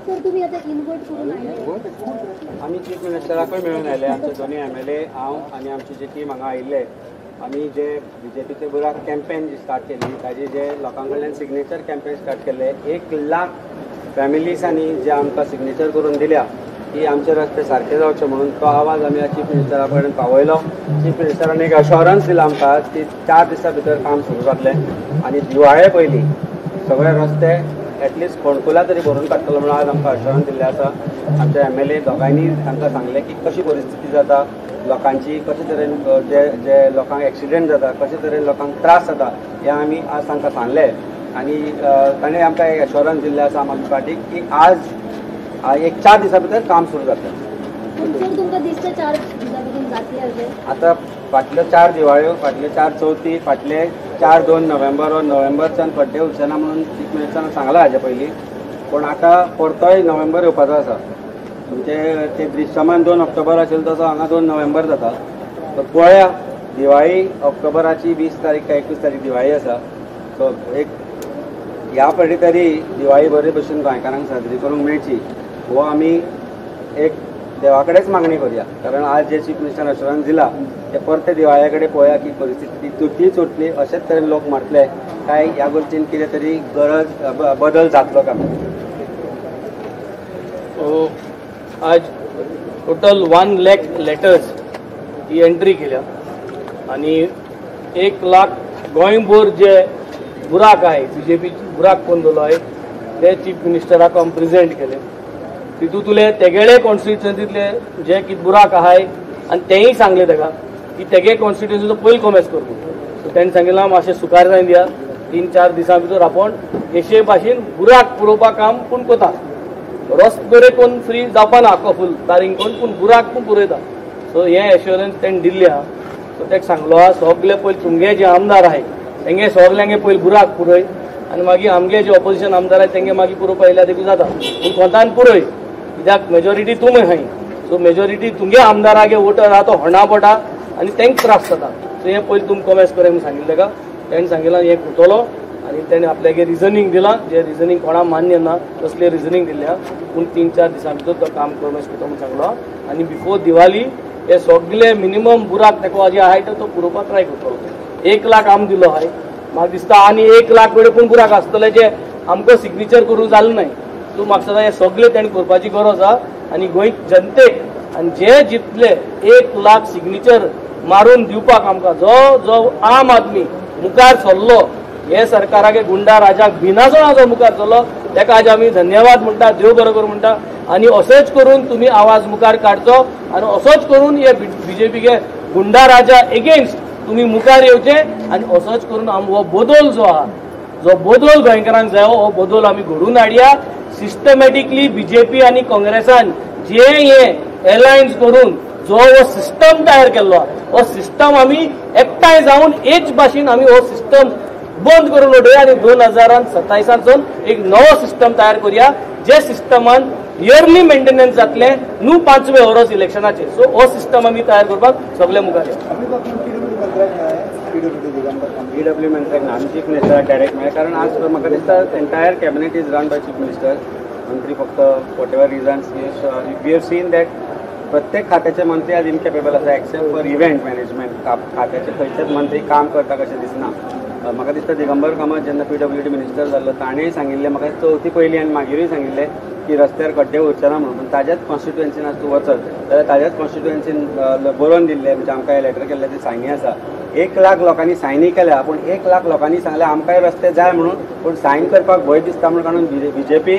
Sir, तुम्ही आता invert करून आयले. आमी चीफ मिनिस्टराकूय मेळून आयले. आमचे दोनूय एमएलए, हांव आनी आमची जी टीम हांगा आयिल्ले. आमी जे बीजेपीचे बुराक कॅम्पेन जी स्टार्ट केली, ताजे जे लोकां कडल्यान सिग्नेचर कॅम्पेन स्टार्ट केल्ले, 1 लाख फॅमिलीजांनी जे आमकां सिग्नेचर करून दिल्या की आमचे रस्ते सारके जावचे म्हणून, तो आवाज आमी चीफ मिनिस्टरा कडेन पावयलो. चीफ मिनिस्टरान एक अशोरन्स दिला आमकां की 4 दिसां भितर काम सुरू जातलें आनी दिवाळे पयलीं सगळे रस्ते एटलिस्ट फोंडकुलां तरी भरून काडटलो म्हणून आज आमकां अशोरन्स दिल्लें आसा. आमचे एमएलए दोगांयनी तांकां सांगलें की कशी परिस्थिती जाता लोकांची, कशे तरेन जे जे लोकांक एक्सिडंट जाता, कशे तरेन लोकांक त्रास जाता, हें आमी आज तांकां सांगलें. आनी ताणें आमकां एक एश्योरन्स दिल्लें आसा आम आदमी पार्टीक की आज एक 4 दिसां भितर काम सुरू जातलें. पूण सर, तुमकां दिसता 4 दिसां भितर जातलें अशें? आतां फाटल्यो चार दिवाळ्यो, फाटल्यो चार चवथी, फाटले चार दोन नोव्हेंबर हो नोव्हेंबरच्यान खड्डे उरचे ना म्हणून चीफ मिनिस्टरान सांगलां हाजे पयलीं. पूण आतां परतोय नोव्हेंबर येवपाचो आसा. तुमचे ते दृश्यमान 2 ऑक्टोबर आशिल्लो, तसो हांगा 2 नोव्हेंबर जाता. तर पळया, दिवाळी ऑक्टोबराची 20 तारीख काय 21 तारीख दिवाळी आसा. सो एक ह्या फावटी तरी दिवाळी बरे भशेन गोंयकारांक साजरी करूंक मेळची हो आमी एक देवा कडेच मागणी करुया. कारण आज जे चीफ मिनिस्टर अश्योरन्स दिला ते परते दिवाळे कडेन पळोवया की परिस्थिती तीच उरतली, अशेच तरेन लोक मरतले काय ह्या गोश्टीन कितें तरी गरज बदल जातलो काय. आज टोटल 1 लॅक लेटर्स ही एंट्री केल्या आणि 1 लाख गोंयभर जे बुराक आहे, बीजेपी बुराक कोण दवरलो आहे, ते चीफ मिनिस्टराक आमी प्रेझेंट केले. तितूंतले तेगेले कॉन्स्टिट्युएन्सीतले जे कितें बुराक आहाय आनी तेंय सांगले ताका की तेगे कॉन्स्टिट्युएन्सीचो पयलीं कोमेस कर म्हणून. सो तेणें सांगिलां, मातशें सुखार जावन दिया, 3-4 दिसां भितर आपूण कशे भाशेन बुराक पुरोवपा काम पूण कोता. रस्तो बरे कोन्न फ्री जावपा ना आख्खो फूल तारींग कोन्न, पूण बुराक पूण पुरयता. सो हें एश्योरन्स तेणें दिल्लें आहा. सो ताका सांगलो आहा, सगले पयलीं तुमगे जे आमदार आहाय तेंगे सगल्यांगे पयलीं बुराक पुरय आनी मागीर आमगे जे ऑपोजिशन आमदार आहाय तेंगे मागीर पुरोवपा येयल्यार देखून जाता. पूण कोंतान पुरय, कित्याक मेजॉरिटी तुमी आहाय. सो मेजॉरिटी तुमगे आमदारागे वोटर आहा तो होणा पडटा आनी तांकां त्रास जाता. सो हें पयलीं तुमी कोमेस करया म्हणून सांगिल्लें ताका. तेणें सांगिलां हें करतलो आनी तेणें आपल्यागे रिजनींग दिलां, जें रिजनींग कोणाक मान्य ना तसलें रिजनींग दिल्लें आहा. पूण 3-4 दिसां भितर तो काम कोमेस करता म्हणून सांगलो आनी बिफोर दिवाली हे सगळे मिनिमम बुराक ताका जे आहाय तो पुरोवपाक ट्राय करतलो. 1 लाख आम दिलो आहाय, म्हाका दिसता आनी 1 लाख कडेन पूण बुराक आसतले जे आमकां सिग्नेचर करूंक जालें नाय. सो म्हाका दिसता हे सगळे तेणें करपाची गरज आहा आनी गोंय जनतेक आनी जे जितले 1 लाख सिग्नेचर मारून दिवपाक आमकां जो जो आम आदमी मुखार सरलो, हे सरकाराक गुंडा राजाक भिनासतना जो मुखार सरलो, ताका आज आमी धन्यवाद म्हणटा, देव बरो करूं म्हणटा. आनी असोच करून तुमी आवाज मुखार काडचो आनी असोच करून हे बीजेपीके गुंडा राजा एगेन्स्ट तुमी मुखार येवचे आनी असोच करून आम हो बदल जो आहा, जो बदल गोंयकारांक जाय, हो बदल आमी घडोवन हाडया. सिस्टमॅटिकली बीजेपी आनी काँग्रेसान जे हे एलायन्स करून जो हो सिस्टम तयार केल्लो आहा, हो सिस्टम आमी एकठांय जावन एच भाशेन आमी हो सिस्टम बंद करून उडोवया आनी 2027सासून एक नवो सिस्टम तयार करुया, जे सिस्टमान इयरली मेंटेनन्स जातलें, न्हू पांचवे वर्स इलेक्शनाचे. सो हो सिस्टम आमी तयार करपाक सगळे मुखार या. पीडब्ल्यू मंत्र्याक ना, आमी चीफ मिनिस्टराक डायरेक्ट मेळ्ळे. कारण आज म्हाका दिसता entire cabinet is run by chief minister. मंत्री फक्त whatever reasons, we have seen that प्रत्येक खात्याचे मंत्री आज इनकेपेबल आसा, एक्सेप्ट फॉर इव्हेंट मॅनेजमेंट खात्याचे खंयचेच मंत्री काम करता कशें दिसना. म्हाका दिसता दिगंबर कामत जेन्ना पीडब्ल्यूडी मिनिस्टर जाल्लो, ताणेंय सांगिल्लें म्हाका चवथी पयलीं आनी मागीरूय सांगिल्लें की रस्त्यार खड्डे उरचे ना म्हणून. पूण ताज्याच कॉन्स्टिट्युएन्सीन आज तूं वचत जाल्यार ताज्याच कॉन्स्टिट्युएन्सीन बरोवन दिल्लें, म्हणजे आमकां हे लेटर केल्लें, ते सायनी आसा. 1 लाख लोकांनी सायनी केल्या, पूण 1 लाख लोकांनी सांगलें आमकांय रस्ते जाय म्हणून, पूण सायन करपाक भंय दिसता म्हणून. कारण बीजेपी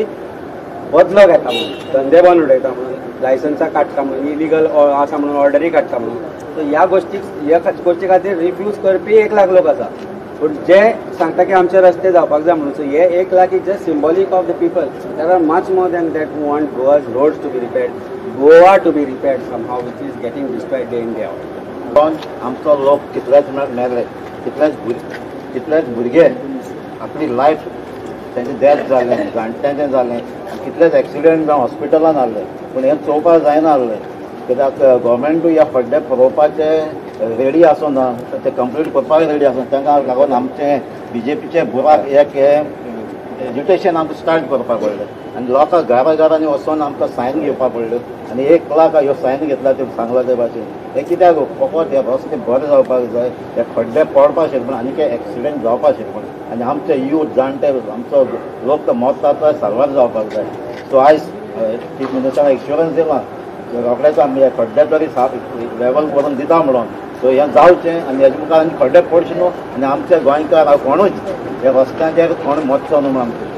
बदलो घेता म्हणून, धंदे बंद उडयता म्हणून, लायसन्सां काडटा म्हणून, इलिगल आसा म्हणून ऑर्डरी काडटा म्हणून. सो ह्या गोश्टी खातीर रिफ्यूज करपी 1 लाख लोक आसा, पूण जे सांगता की आमचे रस्ते जावपाक जाय म्हणून. सो हे 1 lakh is just symbolic of the people. There are much more than that who want Goa's roads to be repaired, Goa to be repaired somehow, which is getting destroyed day in, day out. पण आमचो लोक कितलेच मेले, कितलेच भुरगे आपली life तेंचे death जालें, जाणट्यांचें जालें, कितलेच accident जावन हॉस्पिटलान आहले. पूण हें चोवपाक जायना आहलें, कित्याक गोवोरमेंटूय ह्या खड्डे पुरोवपाचे रेडी आसना, ते कंप्लीट करपाक रेडी आसना. तांकां लागून आमचें बीजेपीचे बुराक एक हें एज्युटेशन आमकां स्टार्ट करपाक पडलें. आनी लोकां घरा घरांनी वचोन आमकां सायन घेवपा पडल्यो आनी 1 लाख ह्यो सायन घेतला ते सांगला ते भाशेन. हे कित्याक फकत हे रस्ते बरे जावपाक जाय, हे खड्डे पडपाक शकना आनी काही एक्सिडेंट जावपाक शकना आनी आमचे यूथ जाणटे आमचो लोक तो मरता तो साल्वार जावपाक जाय. सो आयज चीफ मिनिस्टरान एश्योरन्स दिला रोखडेच आमी हे खड्डे तरी लेवल करून दिता म्हणून. सो हें जावचें आनी हेजे मुखार आनी खड्डे पडचे न्हू आनी आमचे गोंयकार कोणूच हे रस्त्यांचेर कोण मरचो न्हू म्हणून.